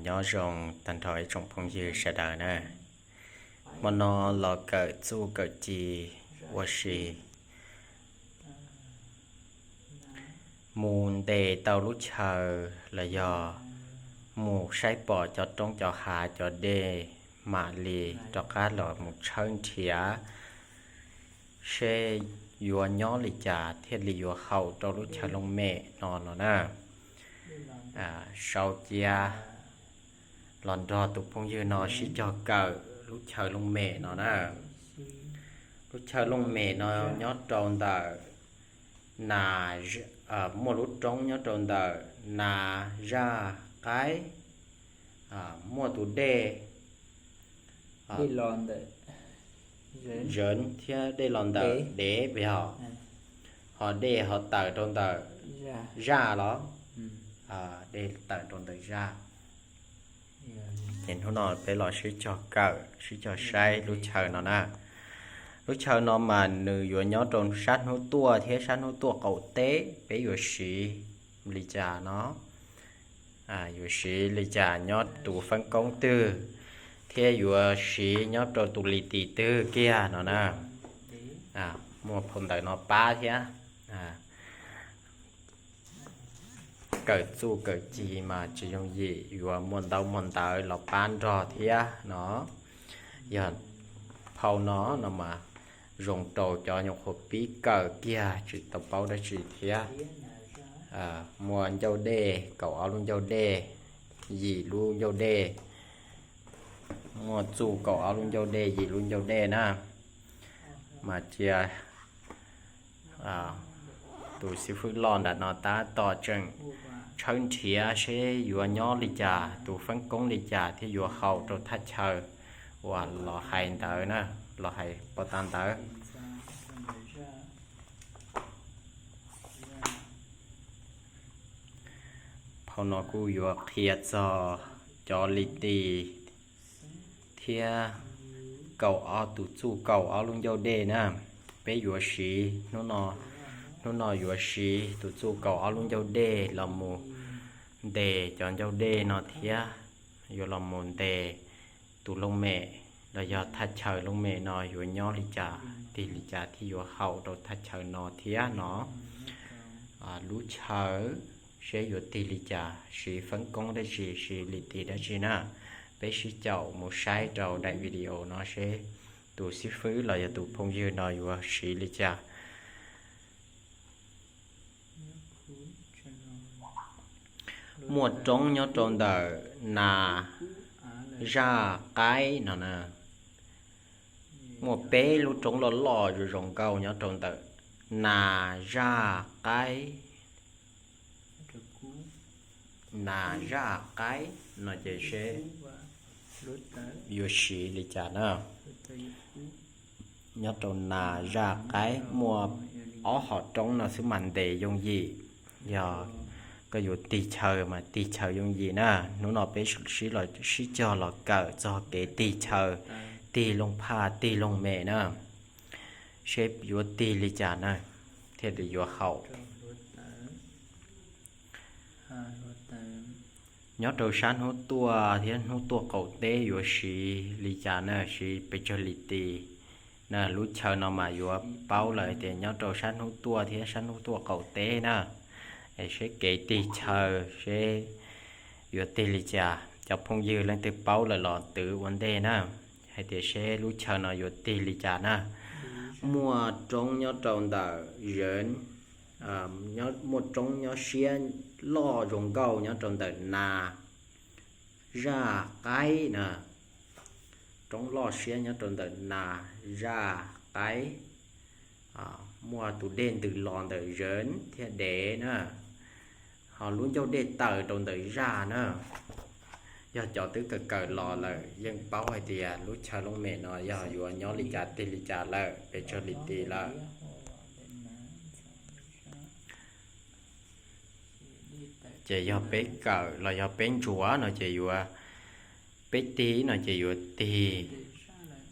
Nyob zoo tag nrho ib tsoom phooj ywg sawv daws na. Hmo no los kawm txuj kawm ci ua si mus ntes tau lub chaw los yog mus saib pom cov roob cov hav cov dej mam li rov qab los mus tshawb nrhiav seb yuav nyob li cas thiaj li yuav haum rau lub chaw looj mem no no na. Sau cia los nrog tus phooj ywg no sib cog kawm lub chaw looj mem no na. Lub chaw looj mem no nyob rau ntawm nas, muaj lub roob nyob rau ntawm nas zaj qaib, muaj tus dej zawv thiab dej los ntawm dev pes hos, ho dej ho tawm rau ntawm zaj los, dej tawm rau ntawm zaj. Ces hnub no peb los sib cog kawm sib cog saib lub chaw no na. Lub chaw no mas nws yuav nyob rau sab hnub tuaj thiab sab hnub tuaj qaum teb, peb yuav siv li cas no, yuav siv li cas nyob tus feeb koob twg, thiab yuav siv nyob rau tus li tis twg kiag no na. Muaj phau ntawv no pab thiab. Kawm txuj kawm ci mas tsis yooj yim, yuav muaj ntaub muaj ntawv los pab nrog thiab no. Yog phau no no mas zoo rau cov nyuam qhuav pib kawm kiag tsis tau paub dab tsi thiab. Muaj ncauj dej, kaum ob lub ncauj dej, yim lub ncauj dej. Muaj txuj kaum ob lub ncauj dej, yim lub ncauj dej na. Mas cia tus xib fwb loj nram no tab tom tseem tshawb nrhiav seb yuav nyob li cas, tus feeb koob li cas thiaj yuav haum rau thaj chaw uas los hais ntawd na, los hais pov tag ntawd. Phau no kuj yuav qhia txog cov li tis thiab kaum ob, tus txuj kaum ob lub ncauj dej na. Peb yuav siv, hnub no yuav siv tus txuj kaum ob lub ncauj dej los mus ntes cov ncauj dej no thiab yuav los mus ntes tus looj mem los yog thaj chaw looj mem no yuav nyob li cas, tig li cas thiaj yuav haum rau thaj chaw no thiab no. Lub chaw seb yuav tig li cas, siv feeb koob dab tsi, siv li tis dab tsi na. Peb sib caum mus saib rau daim video no seb tus xib fwb los yog tus phooj ywg no yuav siv li cas. Muaj roob nyob rau ntawm nas zaj qaib no na. Muaj peb lub roob loj loj zoo zoo nkauj nyob rau ntawm nas zaj qaib. Nas zaj qaib no ces seb yuav siv li cas na. Nyob rau nas zaj qaib muaj ob hom roob no xwb mas ntes yooj yim. Yog koj yuav tig chaw mas tig chaw yooj yim na. Hnub no peb sib cog los kawm txog kev tig chaw, tig looj phaj, tig looj mem na, seb yuav tig li cas na thiaj li yuav haum. Nyob rau sab hnub tuaj thiab hnub tuaj qaum teb yuav siv li cas na, siv pes tsawg li tis na. Lub chaw no mas yuav paub lawm tias nyob rau sab hnub tuaj thiab sab hnub tuaj qaum teb na. Es seb kev tig chaw seb yuav tig li cas, cov phooj ywg leej twg paub lawm los twv ua ntej na, hais tias seb lub chaw no yuav tig li cas na. Muaj roob nyob rau ntawm zev, muaj roob nyob siab loj zoo nkauj nyob rau ntawm nas zaj qaib na. Roob loj siab nyob rau ntawm nas zaj qaib. Muaj tus dej ntws los ntawm zev thiab dev na. Ho lub ncauj dej tawm rau ntawm zaj na. Yog cov twb kawm kawm los lawm yeej paub hais tias lub chaw looj mem no yog yuav nyob li cas tig li cas lawm, pes tsawg li tis lawm. Ces yog peb kawm los yog peb ntsuav no ces yuav, peb tig no ces yuav tig,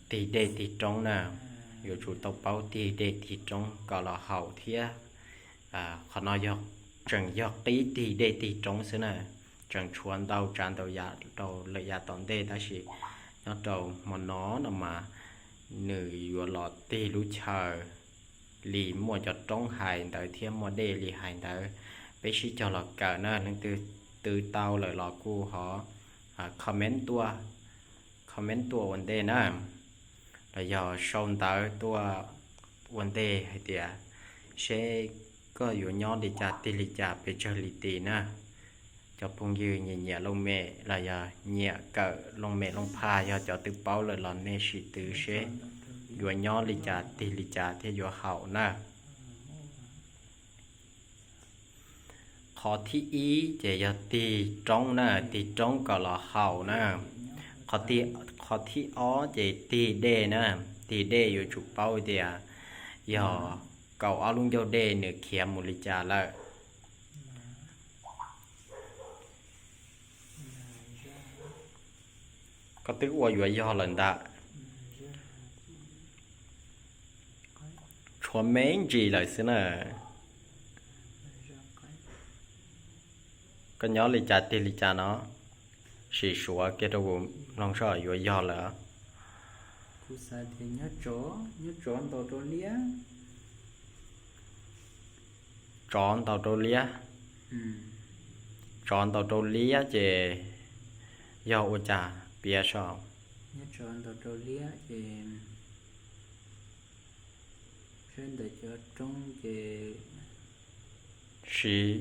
tig dej tig roob na. Yuav tsum tau paub tig dej tig roob kom los haum thiab. Qhov no yog tseem yog qib tig dej tig roob xwb na, tseem tshuav ntau tsav ntau yam rau lwm yam tom ntej, tab sis nyob rau hmo no no mas nws yuav los tig lub chaw li muaj cov roob hais ntawd thiab muaj dej li hais ntawd. Peb sib cog los kawm na, leej twg twv tau lawm los kuj ho comment tuaj, comment tuaj ua ntej na, los yog sau ntawv tuaj ua ntej hais tias seb koj yuav nyob li cas tig li cas pes tsawg li ti na. Cov phooj ywg nyiam nyiam looj mem los yog nyiam kawm looj mem looj phaj, yog cov twb paub lawm los nej sim twv seb yuav nyob li cas tig li cas thiab yuav haum na. Qhov thib ib ces yog tig roob na, tig roob kom los haum na. Qhov thib ob ces tig dej na, tig dej yuav tsum paub tias yog kaum ob lub ncauj dej nws khiav mus li cas lawm. Koj twb ua yuav yog lawm ntag. Tshuav me ntsis lawm xwb na. Koj nyob li cas tig li cas no, sim suav kiag rau kuv mloog soj yuav yog lawm. Kuv xav tias nyob tsov, nyob tsov ntaus rau liab. Tsov ntaus rau liab. Tsov ntaus rau liab ces yog ua cas piav saib? Nyob tsov ntaus rau liab ces saib ntawm cov roob ces siv,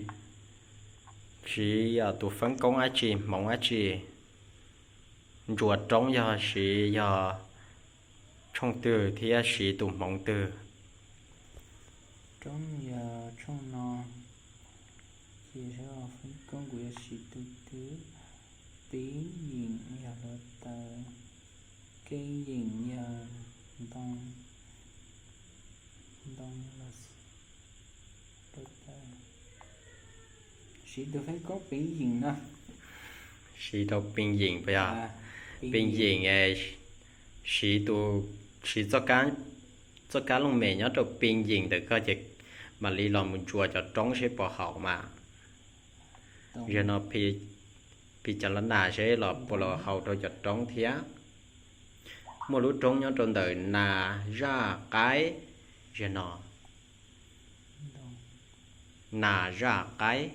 siv tus feeb koob dab tsi, hmoov dab tsi? Ntsuas roob yog siv yog tshooj twg thiab siv tus hmoov twg? Roob yog tshooj no, ces feeb koob kuv yuav siv tus twg? Piv yeem yog hluav taws, keeb yeem yog ntoo, ntoo los hluav taws. Siv tus feeb koob piv yeem no. Siv rau piv yeem puas yog? Piv yeem, siv tus, siv txoj kab looj mem nyob rau piv yeem ntawm koj ces mam li los mus ntsuas cov roob seb puas haum mas. Zaum no piv cov lab nas seb los puas los haum rau cov roob thiab. Muaj lub roob nyob rau ntawm nas zaj qaib, zaum no nas zaj qaib.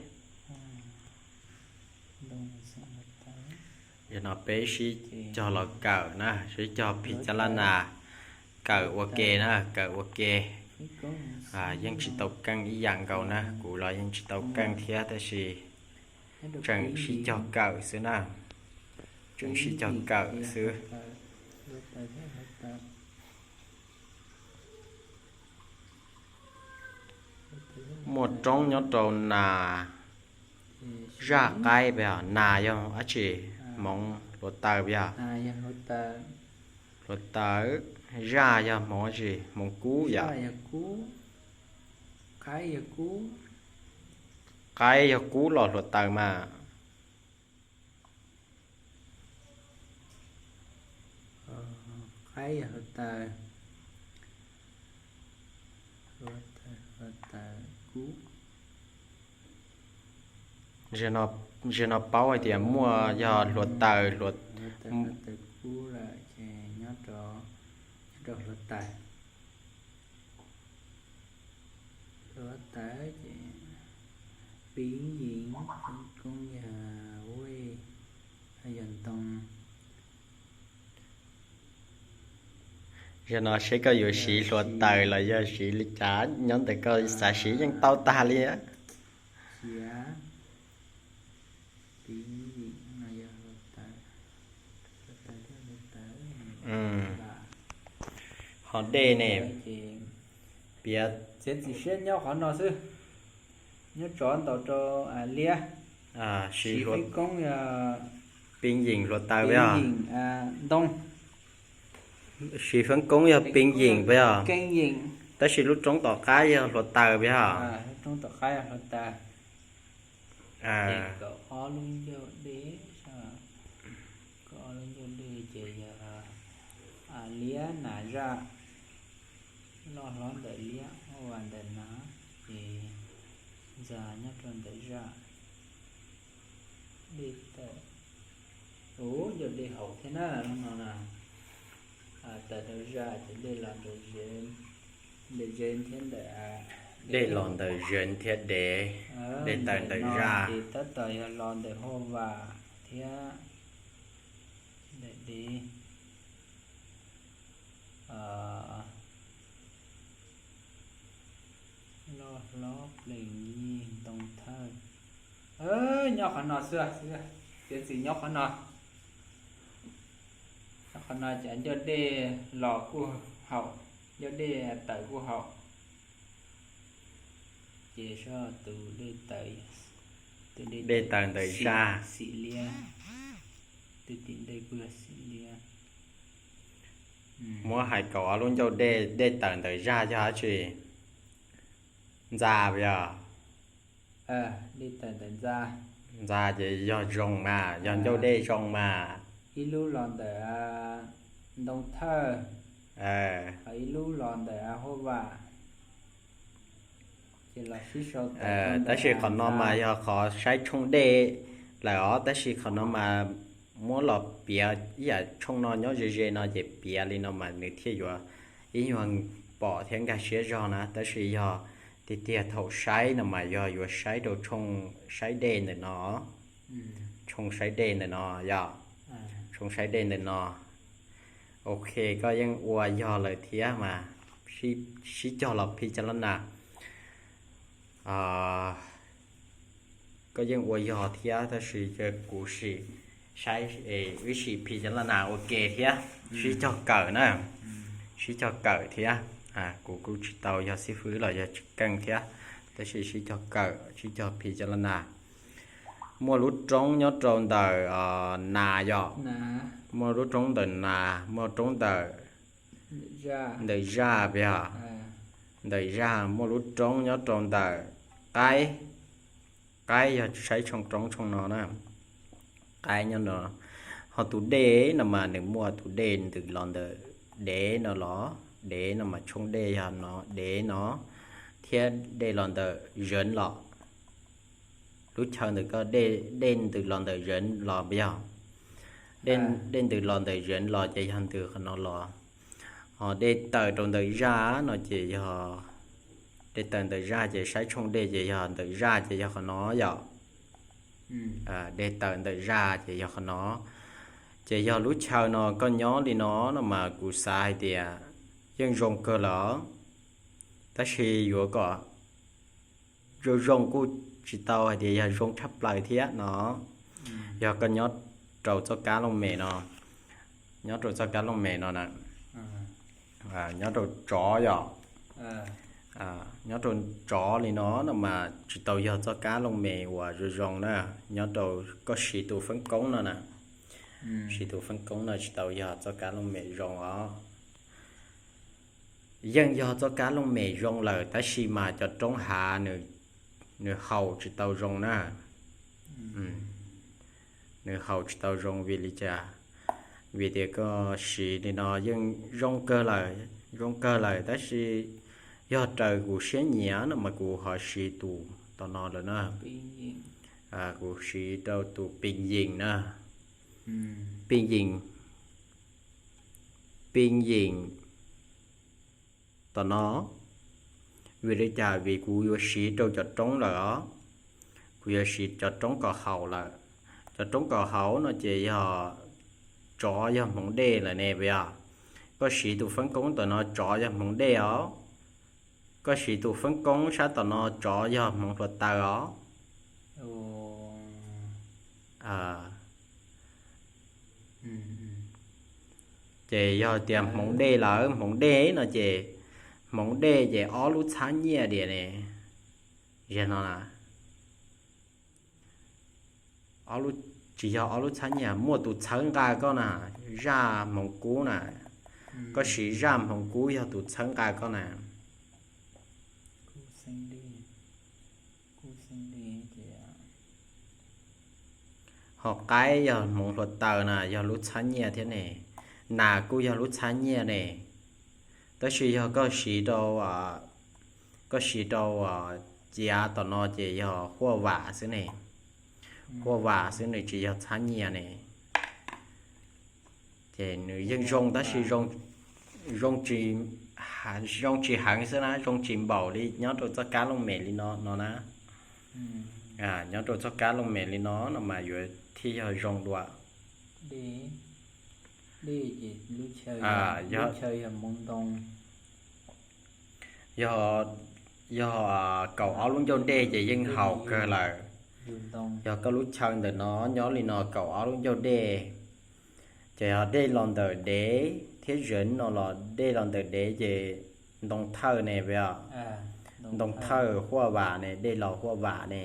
Zaum no peb sib cog los kawm na, sib cog piv cov lab nas, kawm ua ke na, kawm ua ke. Yeej tsis tau keej ib yam nkaus na, kuv los yeej tsis tau keej thiab tab sis tseem sib cog kawm xwb na, tseem sib cog kawm xwb. Muaj roob nyob rau nas zaj qaib puas yog? Nas yog dab tsi? Hmoov hluav taws puas yog? Hluav taws. Zaj yog hmoov dab tsi? Hmoov kub yom? Qaib yog kub los hluav taws mas. Qaib yog hluav taws, hluav taws, hluav taws kub. Zaum no paub hais tias muaj yog hluav taws, hluav taws kub lawm ces nyob rau, nyob rau hluav taws. Hluav taws ces piv yeem, feeb koob yog wej, yog ntoo. Zaum no seb koj yuav siv hluav taws los yog siv li cas, nyob ntawm koj xav siv yeej tau tag li. Ho dej ne, piav txiav txim siab nyob qhov no xwb. Nyob tsov ntaus rau liab, siv feeb koob yog pin yim hluav taws, pin yim ntoo. Siv feeb koob yog pin yim puas yog? Tab sis lub roob tom qab yog hluav taws puas yog? Lub roob tom qab yog hluav taws. Ces kaum ob lub ncauj dej, kaum ob lub ncauj dej ces yog liab nas zaj, loj hlob ntawm liab, ua ntawm nas, ces ntxa nyob rau ntawm zaj. Dej tawm, ub, ncauj dej haum thiab na, no na. Tawm ntawm zaj ces dej los ntawm ze, ntawm ze thiab ntawm, dej los ntawm ze thiab dev, dej tawm ntawm zaj ces tab tom yog los ntawm hauj vam thiab ntawm dev. Loj hlob plees nyij ntoo thawj. Nyob qhov no xwb, piav txwm nyob qhov no. Nyob qhov no ces ncauj dej los kuj haum, ncauj dej tawm kuj haum. Ces sab tus dej tawm, tus dej tawm ntawm zaj, xim liab, tus tim ntej kuj yog xim liab. Muab hais kaum ob lub ncauj dej, dej tawm ntawm zaj yog dab tsi? Ntxa puas yog? Dej tawm ntawm ntxa. Ntxa ces yog zoo mas, yog ncauj dej zoo mas. Ib lub los ntawm ntoo thawj, ho ib lub los ntawm hauj vam. Tab sis qhov no mas yog qhov saib tshooj dej lawm os, tab sis qhov no mas muab los piav ib yam tshooj no nyob ze ze no ces piav li no mas nws thiaj yuav ib nyuag pom thiab nkag siab zog na. Tab sis yog tiag tiag thaum saib no mas yog yuav saib rau tshooj saib dej ntawm no, tshooj saib dej ntawm no yog, tshooj saib dej ntawm no. Ok, koj yeej ua yog lawm thiab mas, sib cog los phij caj lab nas. Koj yeej ua yog thiab, tab sis kuv sim saib, wb sim phij caj lab nas ua ke thiab, sib cog kawm na, sib cog kawm thiab. Kuv kuj tsis tau yog xib fwb los yog tsis keej thiab, tab sis sib cog kawm, sib cog phij caj lab nas. Muaj lub roob nyob rau ntawm nas yom, muaj lub roob ntawm nas, muaj roob ntawm, ntawm zaj puas yog? Ntawm zaj muaj lub roob nyob rau ntawm qaib, qaib yog saib tshooj roob tshooj no na, qaib nyob no. Ho tus dej no mas nws muaj tus dej ntws los ntawm dev no los, dev no mas tshooj dej yog no, dev no, thiab dej los ntawm zeev los. Lub chaw ntawm koj dej ntws los ntawm zeev los puas yog? Dej ntws los ntawm zeev los ces yog ntws qhov no los. Ho dej tawm rau ntawm zaj no ces yog, dej tawm ntawm zaj ces saib tshooj dej ces yog ntawm zaj ces yog qhov no yom. Dej tawm ntawm zaj ces yog qhov no. Ces yog lub chaw no koj nyob li no no mas kuv xav hais tias yeej zoo kawg lawm, tab sis yuav kom zoo zoo kuj tsis tau hais tias yog zoo tshaj plaws thiab no. Yog koj nyob rau txoj kab looj mem no, nyob rau txoj kab looj mem no na, nyob rau tsov yom, nyob rau tsov li no no mas tsis tau yog txoj kab looj mem uas zoo zoo na. Nyob rau koj siv tus feeb koob no na, siv tus feeb koob no tsis tau yog txoj kab looj mem zoo os. Yeej yog txoj kab looj mem zoo lawm tab sis mas cov roob hav nws haus tsis tau zoo na. Nws haus tsis tau zoo vim li cas? Vim tias koj siv li no yeej zoo kawg lawm, zoo kawg lawm tab sis yog raws kuv siab nyiam no mas kuv ho siv tus tom no lawm na. Kuv siv rau tus pis yees na, pis yees, pis yees tom no. Vim li cas? Vim kuv yuav siv rau cov roob lawm os, kuv yuav siv cov roob kom haus lawm. Cov roob kom haus no ces yog tsov yog hmoov dej lawm ne puas yog? Koj siv tus feeb koob tom no tsov yog hmoov dej os, koj siv tus feeb koob sab tom no tsov yog hmoov hluav taws os. Ces yog tias hmoov dej lawm, hmoov dej no ces, hmoov dej ces ob lub txhab nyiaj diam ne, yog no na. Tsis yog ob lub txhab nyiaj, muaj tus txhawb nqa koj na, zaj hmoov kub na. Koj siv zaj hmoov kub yog tus txhawb nqa koj na. Ho qaib yog hmoov hluav taws na, yog lub txhab nyiaj thiab ne. Nas kuj yog lub txhab nyiaj ne, tab sis yog koj siv rau, koj siv rau ciav tom no ces yog huaj vam xwb ne. huaj vam xwb, nws tsis yog txhab nyiaj ne. Ces nws yeej zoo tab sis zoo, zoo tsis, zoo tsis heev xwb na, zoo tsis npaum li nyob rau txoj kab looj mem li no no na. Nyob rau txoj kab looj mem li no no mas yuav thiaj yog zoo dua. Yog, yog kaum ob lub ncauj dej ces yeej haum kawg lawm. Yog koj lub chaw ntawm no nyob li no kaum ob lub ncauj dej, ces yog dej los ntawm dev thiab zev no los dej los ntawm dev ces ntoo thawj ne, ntoo thawj huaj vam ne, dej los huaj vam ne,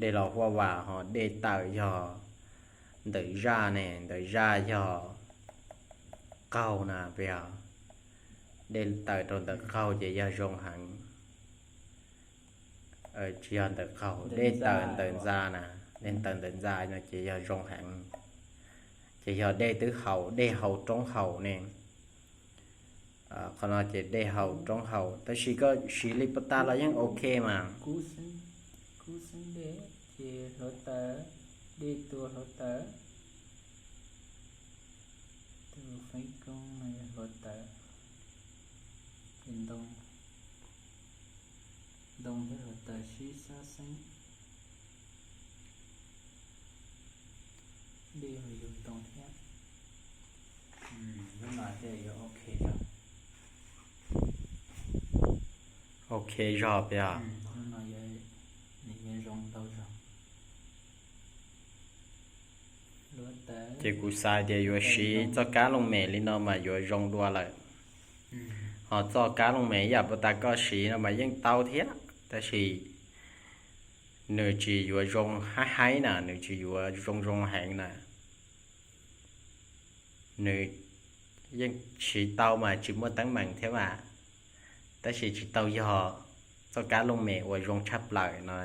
dej los huaj vam ho dej tawm yog ntawm zaj ne, ntawm zaj yog qaug na, dej tawm rau ntawm qaug ces yog zoo heev. Tsis yog ntawm qaug, dej tawm ntawm ntxa na, dej tawm ntawm ntxa no ces yog zoo heev. Ces yog dej twb haus, dej haus roob haus ne. Qhov no ces dej haus roob haus, tab sis koj siv li puas tas los yeej ok mas. Kub xeeb dej, ces hluav taws, dej tua hluav taws, tus feeb koob no yog hluav taws, ces ntoo, ntoo thiab hluav taws sib sab xeeb, dej ho yug ntoo thiab. Lub no thiaj yuav ok zog. Ok zog pia. Lub no yuav zoo ntau zog. Ces kuv xav tias yuav siv txoj kab looj mem li no mas yuav zoo dua lawm. Ho txoj kab looj mem ib yam puas tas koj siv no mas yeej tau thiab, tab sis nws tsis yuav zoo haib haib na, nws tsis yuav zoo zoo heev na. Nws yeej siv tau mas tsis muaj teeb meem thiab mas, tab sis tsis tau yog txoj kab looj mem uas zoo tshaj plaws no.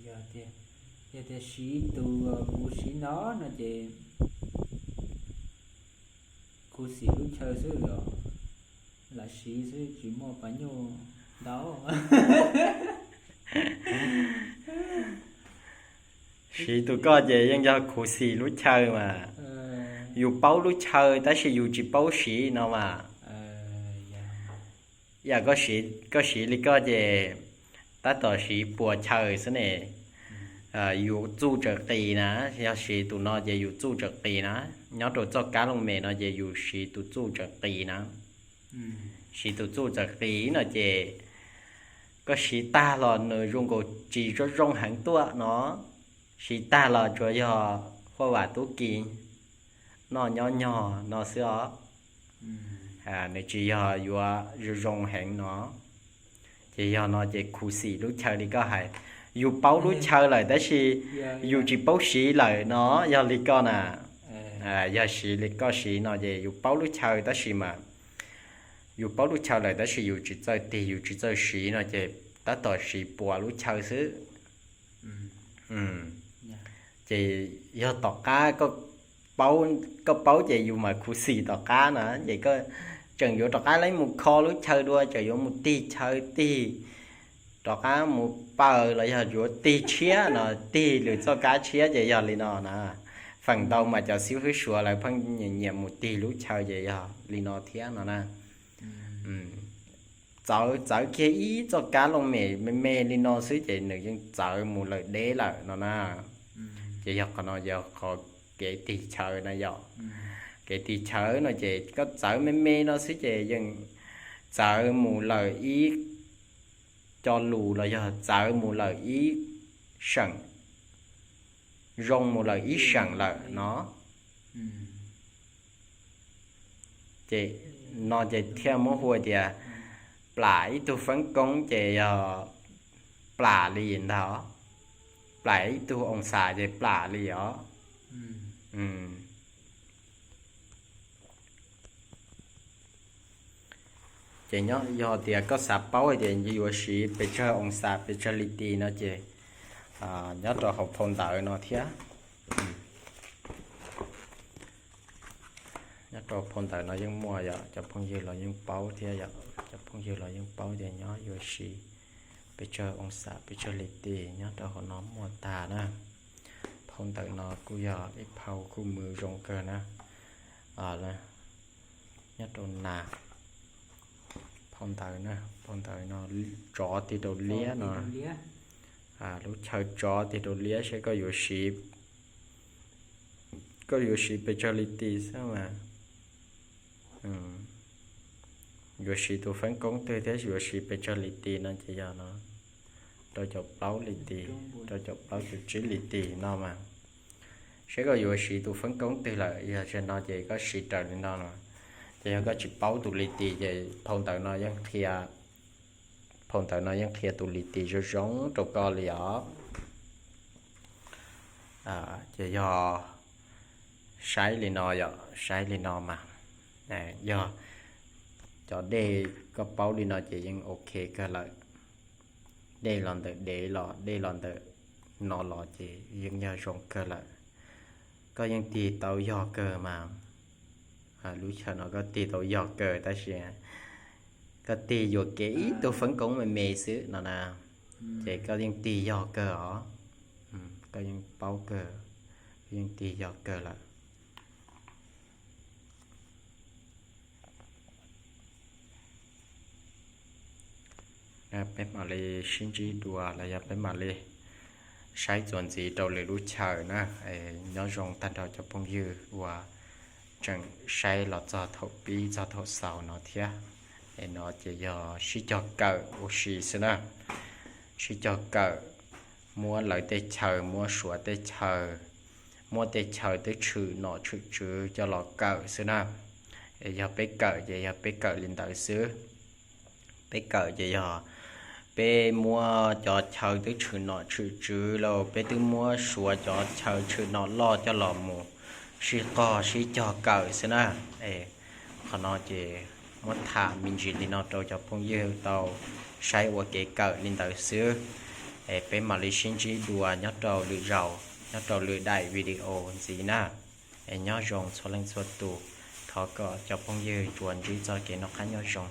Yog tias siv tus kuv siv no no ces khuv xim lub chaw xwb os, lam siv xwb tsis muaj pab nyuj ntau. Siv tus koj ces yeej yog khuv xim lub chaw mas. Yus paub lub chaw tab sis yus tsis paub siv no mas. Yam koj siv li koj ces tab tom siv puas chaw xwb ne. Yus txuj tsawv qis na, yog siv tus no ces yus txuj tsawv qis na. Nyob rau txoj kab looj mem no ces yus siv tus txuj tsawv qis na. Siv tus txuj tsawv qis no ces koj siv tag los nws zoo nkaus tsis zoo zoo heev tuaj no. Siv tag los tsuas yog huaj vam tub ki noj nyob nyog no xwb os. Nws tsis yog yuav zoo zoo heev no. Ces yog no ces khuv xim lub chaw li koj hais. Yus paub lub chaw lawm tab sis yus tsis paub siv lawm no, yog li koj na. Yog siv li koj siv no ces yus paub lub chaw tab sis mas, yus paub lub chaw lawm tab sis yus tsis txawj tig yus tsis txawj siv no ces tab tom siv puas lub chaw xwb. Ces yog tom qab koj paub ces yus mas khuv xim tom qab na, ces koj tseem yuav rov qab mus kho lub chaw dua, tseem yuav mus tig chaw tig, rov qab mus paws los yog yuav tig tshiab no, tig lwm txoj kab tshiab ces yog li no na. Feem ntau mas cov xib hwb Suav lawv pheej nyiam nyiam mus tig lub chaw ces yog li no thiab no na. Txawv, txawv kiag ib txoj kab looj mem me me li no xwb ces nws yeej txawv mus lawm deb lawm no na. Ces yog qhov no yog qhov kev tig chaw na yom. Kev tig chaw no ces koj txawv me me no xwb ces yeej txawv mus lawm ib co lus los yog txawv mus lawm ib seem, zoo mus lawm ib seem lawm no. Ces no ces thiaj muab hu tias plam ib tug feeb koob ces yog plam li ntag, plam ib tug oo xas ces plam li os. Ces nyob yog tias koj xav paub hais tias yuav siv pes tsawg oo xas pes tsawg li ti no ces nyob rau hauv phau ntawv no thiab. Nyob rau phau ntawv no yeej muaj yom, cov phooj ywg los yeej paub thiab yom, cov phooj ywg los yeej paub tias nyob yuav siv pes tsawg oo xas, pes tsawg li tis nyob rau hauv no muaj tag na. Phau ntawv no kuj yog ib phau kuj muaj zoo kawg na. Nyob rau na, phau ntawv na, phau ntawv no, tsov tig rau liab no, lub chaw tsov tig rau liab seb koj yuav siv, koj yuav siv pes tsawg li tis xwb mas. Yuav siv tus feeb koob twg thiab yuav siv pes tsawg li tis no ces yog no, rau caum plaub li tis, rau caum plaub caum tsib li tis no mas. Seb koj yuav siv tus feeb koob twg lawm, yog tsam no ces koj siv raws li no no. Ces yog koj tsis paub tus li tis ces phau ntawv no yeej qhia, phau ntawv no yeej qhia tus li tis zoo zoo rau koj li os. Ces yog saib li no yom, saib li no mas, yog cov dej koj paub li no ces yeej ok kawg lawm. Dej los ntawm dev los dej los ntawm no los ces yeej yog zoo kawg lawm. Koj yeej tig tau yog kawg mas. Lub chaw no koj tig tau yog kawg tab sis koj tig yuam kev ib tug feeb koob me me xwb no na, ces koj yeej tig yog kawg os. Koj yeej paub kawg, yeej tig yog kawg lawm. Peb mam li sib ntsib dua los yog peb mam li saib txuas ntxiv rau lwm lub chaw na. Nyob zoo tag nrho cov phooj ywg uas tseem saib los txog thaum pib txog thaum xaus no thiab. Es no ces yog sib cog kawm ua si xwb na. Sib cog kawm, muab lawv tej chaw, muab Suav tej chaw, muab tej chaw twb tshwm nom tshwm tswv coj los kawm xwb na. Es yog peb kawm ces yog peb kawm li ntawd xwb. Peb kawm ces yog peb muab cov chaw twb tshwm nom tshwm tswv los peb twb muab Suav cov chaw tshwm nom loj coj los mus sib qog sib cog kawm xwb na. Es qhov no ces muab tham me ntsis li no rau cov phooj ywg tau saib ua kev kawm li ntawd xwb. Es peb mam li sib ntsib dua nyob rau lwm zaus, nyob rau lwm daim video ntxiv na. Es nyob zoo txhua leej txhua tus, thov kom cov phooj ywg tsuas ntsib txoj kev noj qab nyob zoo.